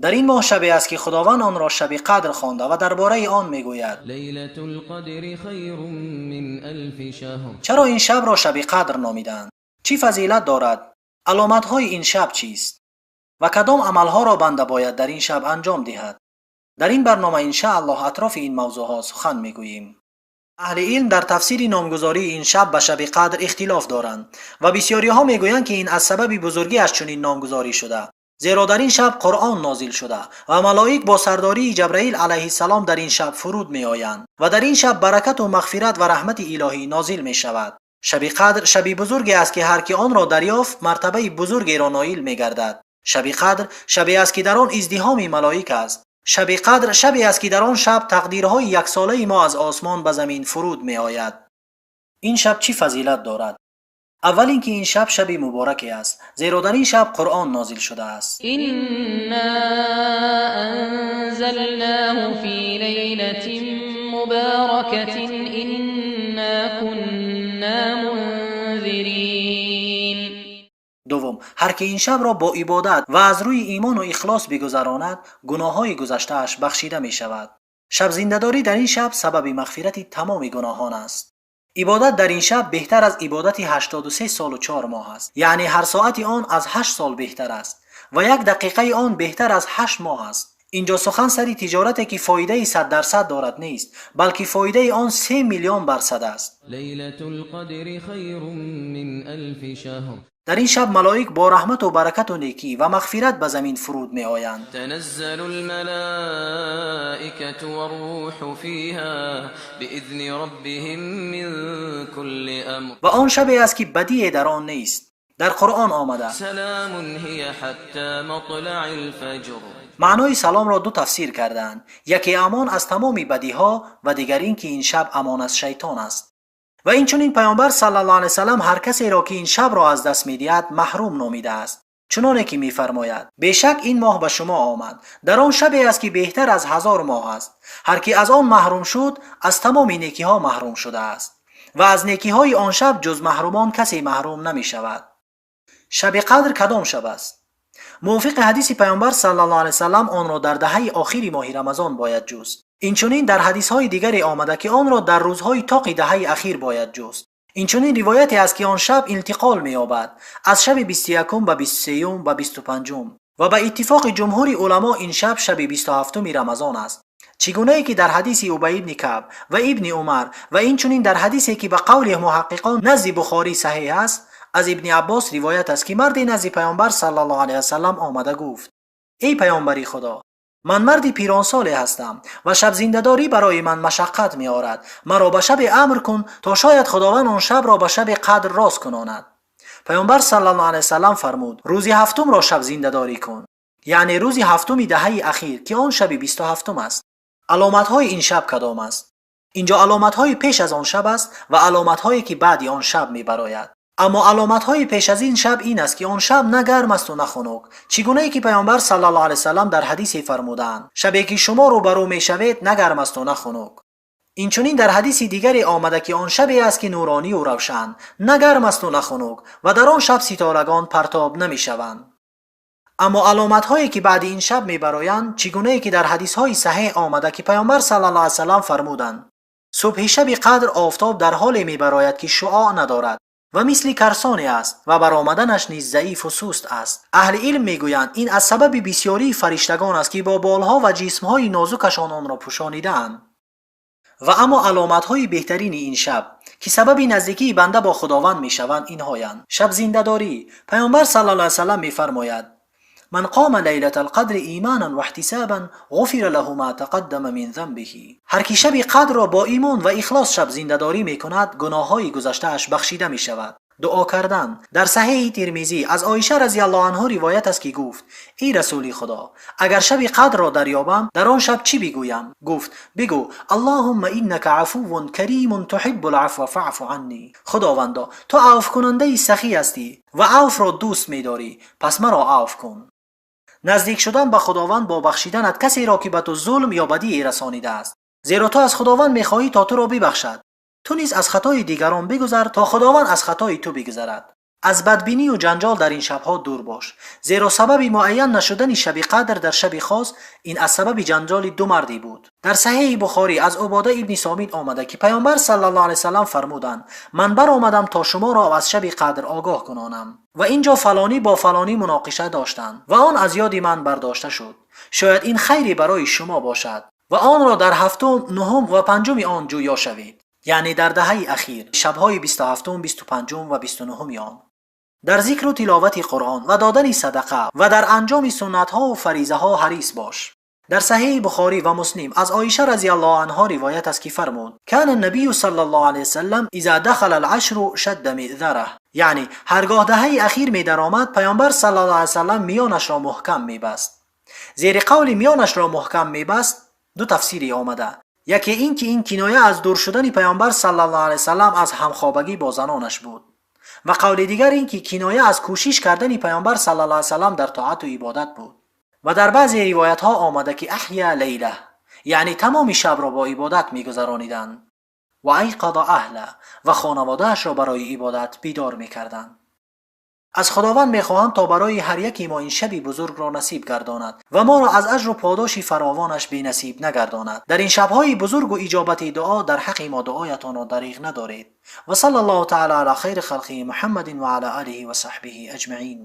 Дар ин моҳ шабе аст, ки Худованд онро шаби қадр хонда ва дар бораи он мегӯяд: ليلة القدر خير من ألف شهر. Чаро ин шабро шаби қадр номиданд? Чӣ фазилат дорад? Аломатҳои ин шаб чист? Ва кадом амалҳоро банда бояд дар ин шаб анҷом диҳад? Дар ин барнома иншааллоҳ атрофи ин мавзӯъҳо сухан мегӯем. Аҳли илм дар тафсири номгузории ин шаб ба шаби қадр ихтилоф доранд ва бисёриҳо мегӯянд, ки ин аз сабаби бузургиаш чунин номгузорӣ шуда, зеро дар ин шаб Қуръон нозил шуда ва малоик бо сардории Ҷабраил алайҳиссалом дар ин шаб фуруд меоянд ва дар ин шаб баракату мағфират ва раҳмати илоҳӣ нозил мешавад. Шаби қадр шаби бузурге аст, ки ҳар ки онро дарёфт, мартабаи бузургеро ноил мегардад. Шаби қадр шабе аст, ки дар он издиҳоми малоик аст. Шаби қадр шабе аст, ки дар он шаб тақдирҳои яксолаи мо аз осмон ба замин фуруд меояд. Ин шаб чӣ фазилат дорад? Аввал ин ки ин шаб шаби мубораке аст, зеро дар ин шаб Қуръон нозил шудааст. إنا أنزلناه في ليلة مباركة إنا كنا منذرين. Дуввум, ҳар ки ин шабро бо ибодат ва аз рӯи имону ихлос бигузаронад, гуноҳҳои гузаштааш бахшида мешавад. Шабзиндадорӣ дар ин шаб сабаби мағфирати тамоми гуноҳон аст. Ибодат дар ин шаб беҳтар аз ибодати 83 солу 4 моҳ аст, яъне ҳар соати он аз 8 сол беҳтар аст ва як дақиқаи он беҳтар аз 8 моҳ аст. Инҷо сухан сари тиҷорате, ки фоидаи 100% дорад, нест, балки фоидаи он 3 миллион барсад аст. ليلة القدر خير من ألف شهر. Дар ин шаб малоик бо раҳмату баракату некӣ ва мағфират ба замин фуруд меоянд. تنزل الملائكة والروح فيها بإذن ربهم من كل أمر. Ва он шабе аст, ки бадие дар он нест. Дар Қуръон омада: سلام هي حتى مطلع الفجر. Маънои саломро ду тафсир кардаанд: яке амон аз тамоми бадиҳо ва дигар ин ки ин шаб амон аз шайтон аст. Ва инчунин Паёмбар саллаллоҳу алайҳи васаллам ҳар касеро, ки ин шабро аз даст медиҳад, маҳрум номидааст, чуноне ки мефармояд: «Бешак ин моҳ ба шумо омад, дар он шабе аст, ки беҳтар аз 1000 моҳ аст. Ҳар ки аз он маҳрум шуд, аз тамоми некиҳо маҳрум шудааст ва аз некиҳои он шаб ҷуз маҳрумон касе маҳрум намешавад». Шаби қадр кадом шаб аст? Мувофиқи ҳадиси Паёмбар саллаллоҳу алайҳи васаллам, онро дар даҳаи охири моҳи Рамазон бояд ҷуст. Инчунин дар ҳадисҳои дигаре омада, ки онро дар рӯзҳои тоқи даҳаи ахир бояд ҷуст. Инчунин ривояте аст, ки он шаб интиқол меёбад аз шаби 21-ум ба 23-юм ба 25-ум ва ба иттифоқи ҷумҳури уламо ин шаб шаби 27-уми Рамазон аст, чӣ гунае ки дар ҳадиси Убай ибни Каъб ва Ибни Умар ва инчунин дар ҳадисе, ки ба қавли муҳаққиқон назди Бухорӣ саҳеҳ аст, аз Ибни Аббос ривоят аст, ки марде назди Паёмбар саллаллоҳу алайҳи васаллам омада гуфт: «Эй паёмбари Худо, ман марди пиронсоле ҳастам ва шабзиндадорӣ барои ман машаққат меорад. Маро ба шабе амр кун, то шояд Худованд он шабро ба шаби қадр рост кунонад». Паёмбар саллаллоҳу алайҳи васаллам фармуд: «Рӯзи ҳафтумро шабзиндадорӣ кун», яъне рӯзи ҳафтуми даҳаи ахир, ки он шаби 27-ум аст. Аломатҳои ин шаб кадом аст? Инҷо аломатҳои пеш аз он шаб аст ва аломатҳое, ки баъди он шаб мебарояд. Аммо аломатҳои пеш аз ин шаб ин аст, ки он шаб на гарм асту на хунук, чӣ гунае ки Паёмбар саллаллоҳу алайҳи васаллам дар ҳадисе фармудаанд: «Шабе ки шумо рӯбарӯ мешавед, на гарм асту на хунук». Инчунин дар ҳадиси дигаре омада, ки он шабе аст, ки нуронию равшан, на гарм асту на хунук ва дар он шаб ситорагон партоб намешаванд. Аммо аломатҳое, ки баъди ин шаб мебароянд, чӣ гунае ки дар ҳадисҳои саҳеҳ омада, ки Паёмбар саллаллоҳу алайҳи васаллам фармуданд: «Субҳи шаби қадр офтоб дар ҳоле мебарояд, ки шуоъ надорад ва мисли карсоне аст ва баромаданаш низ заифу суст аст». Аҳли илм мегӯянд, ин аз сабаби бисёрии фариштагон аст, ки бо болҳо ва ҷисмҳои нозукашон онро пӯшонидаанд. Ва аммо аломатҳои беҳтарини ин шаб, ки сабаби наздикии банда бо Худованд мешаванд, инҳоянд: шабзиндадорӣ. Паёмбар саллаллоҳу алайҳи васаллам мефармояд: «من قام ليلة القدر إيمانا واحتسابا غفر له ما تقدم من ذنبه». Ҳар ки шаби қадрро бо имон ва ихлос шабзиндадорӣ мекунад, гуноҳҳои гузаштааш бахшида мешавад. Дуо кардан. Дар Саҳеҳи Тирмизӣ аз Оиша разияллоҳу анҳу ривоят аст, ки гуфт: «Эй расули Худо, агар шаби қадрро дарёбам, дар он шаб чӣ бигӯям?» Гуфт: «Бигӯ: اللهم إنك عفو كريم تحب العفو فاعف عني». Худовандо, ту авфкунандаи сахӣ ҳастӣ ва авфро дӯст медорӣ, пас маро авф кун. Наздик шудан ба Худованд бо бахшиданат касеро, ки ба ту зулм ё бадие расонидааст, зеро ту аз Худованд мехоҳӣ, то туро бибахшад. Ту низ аз хатои дигарон бигузар, то Худованд аз хатои ту бигузарад. Аз бадбинӣ ва ҷанҷол дар ин шабҳо дур бош, зеро сабаби муайян нашудани шаби қадр дар шаби хос ин аз сабаби ҷанҷоли ду мардӣ буд. Дар саҳеҳи Бухорӣ аз Убода ибни Сомит омада ки паёмбар саллаллоҳу алайҳи васаллам фармуданд: ман баромадам то шуморо аз шаби қадр огоҳ кунонам ва инҷо фалонӣ бо фалонӣ муноқиша доштанд ва он аз ёди ман бардошта шуд. Шояд ин хайре барои шумо бошад ва онро дар ҳафтум, нуҳум ва панҷуми он ҷӯё шавед, яъне дар даҳаи ахир, шабҳои 27, 25 ва 29 он. Дар зикру тиловати Қуръон ва додани садақа ва дар анҷоми суннатҳо ва фаризаҳо ҳарис бош. Дар саҳеҳи Бухорӣ ва Муслим аз Оиша разияллоҳу анҳо ривоят аст ки фармуд: кана набию саллаллоҳу алайҳи васаллам иза дахала алъашру шадда миъзараҳ, яъне ҳаргоҳ даҳаи ахир медаромад, паёмбар саллаллоҳу алайҳи васаллам миёнашро муҳкам мебаст. Зери қавли миёнашро муҳкам мебаст ду тафсире омада. Яке ин ки ин киноя аз дур шудани паёмбар саллаллоҳу алайҳи васаллам аз ҳамхобагӣ бо занонаш буд ва қавли дигар ин ки киноя аз кӯшиш кардани паёмбар саллаллоҳу алайҳи васаллам дар тоату ибодат буд. Ва дар баъзе ривоятҳо омада ки аҳя лейла, яъне тамоми шабро бо ибодат мегузарониданд ва айқаза аҳла, ва хонаводаашро барои ибодат бедор мекарданд. Аз Худованд мехоҳам то барои ҳар яке мо ин шаби бузургро насиб гардонад ва моро аз аҷру подоши фаровонаш бенасиб нагардонад. Дар ин шабҳои бузургу иҷобати дуо дар ҳаққи мо дуоятонро дариғ надоред. Ва саллаллоҳу таала ала хайри халқиҳи Муҳаммадин ва ала олиҳи ва саҳбиҳи аҷмаин.